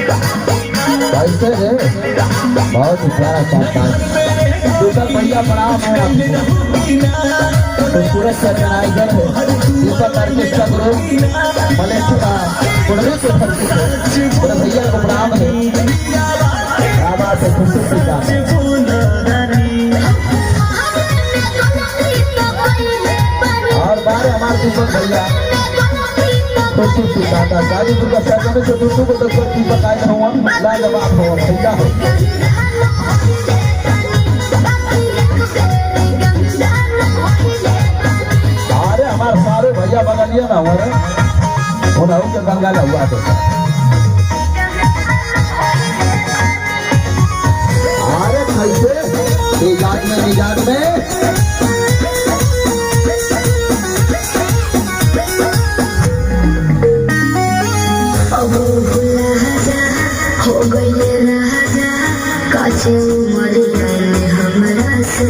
कैसे रे, बहुत ही प्यारा कामकाज। दीपक भैया प्रणाम है आपको। खूबसूरत ऑर्गेनाइजर है दीपक ऑर्केस्ट्रा ग्रुप मलेशिया कुंडली के धरती से। मेरे भैया को प्रणाम है। क्या बात है, खूबसूरती का। और बारे हमारे दीपक भैया खूबसूरती दादा गाजीपुर का सरजमी से दूसरों को तो दीपक आए हुआ, लाजवाब हो भैया हो। अरे हमारे सारे भैया बगलिया ना हमारे उन्हों के गंगा हुआ तो। अरे कैसे निजात में, निजात में। अब भुला जा, हो गईले राजा, काचे उमरिया में हमरा से।